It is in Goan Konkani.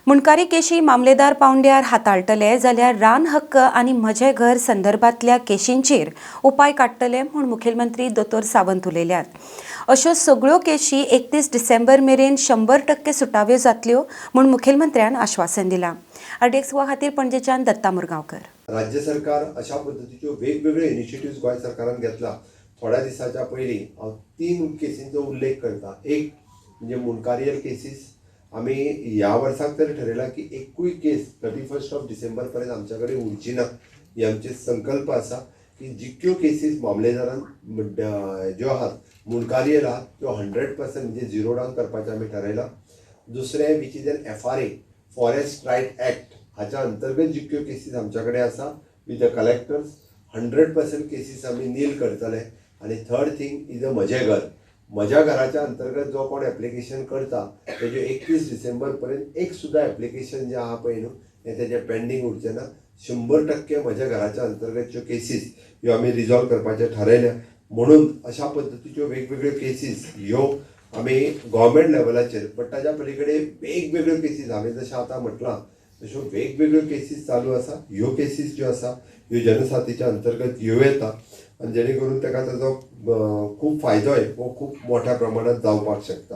मुंडकारी केशी मामलेदार पावंड्यार हाताळटले जाल्यार रान हक्क आनी म्हजें घर संदर्भांतल्या केशींचेर उपाय काडटले म्हूण मुखेलमंत्री दोतोर सावंत उलयल्यात. अश्यो सगळ्यो केशी 31 डिसेंबर मेरेन 100% सुटाव्यो जातल्यो म्हूण मुखेलमंत्र्यान आश्वासन दिलां. आरडीएक्स गोवा खातीर पणजेच्यान दत्ता मुरगांवकर. राज्य सरकार अशा पद्दतीच्यो वेगवेगळ्यो इनिशिएटिव्स गोंय सरकारान घेतला. थोड्या दिसाच्या पयलीं हांव तीन केसींचो उल्लेख करता. एक म्हणजे मुंडकारियल केसीस. आमी ह्या वर्साक तरी ठरयलां की एकूय केस 31 ऑफ डिसेंबर पर्यंत आमच्या कडेन उरची ना. ही आमचे संकल्प आसा की जितक्यो केसीस मामलेदारान ज्यो आहात, मुंडकारियल आहात, त्यो 100% म्हणजे झिरो डावन करपाचें आमी ठरयलां. दुसरें which is an FRA, Forest Right Act, हाच्या अंतर्गत जितक्यो केसीस आमच्या कडेन आसा, with the collectors 100% cases आमी नील करतले. आनी थर्ड थींग is a म्हजें घर. म्हज्या घराच्या अंतर्गत जो कोण एप्लिकेशन करता तेजे 31 डिसेंबर पर्यंत एक सुद्दां एप्लिकेशन जें आहा पळय न्हू, हें तेजें पेंडींग उरचें ना. 100% म्हज्या घराच्या अंतर्गतच्यो केसीस ह्यो आमी रिजॉल्व करपाचें ठरयल्या. म्हणून अशा पद्दतीच्यो वेगवेगळ्यो केसीस ह्यो आमी गव्हर्मेंट लेवलाचेर, बट ताज्या पलीकडे वेगवेगळ्यो केसीस, हांवें जशें आतां म्हटलां तश्यो वेगवेगळ्यो केसीस चालू आसा. ह्यो केसीस ज्यो आसा ह्यो जनसाथीच्या अंतर्गत येवं येता आनी जेणे करून ताका ताजो खूब फायदोय हो खूब मोठ्या प्रमाणात जावपाक शकता.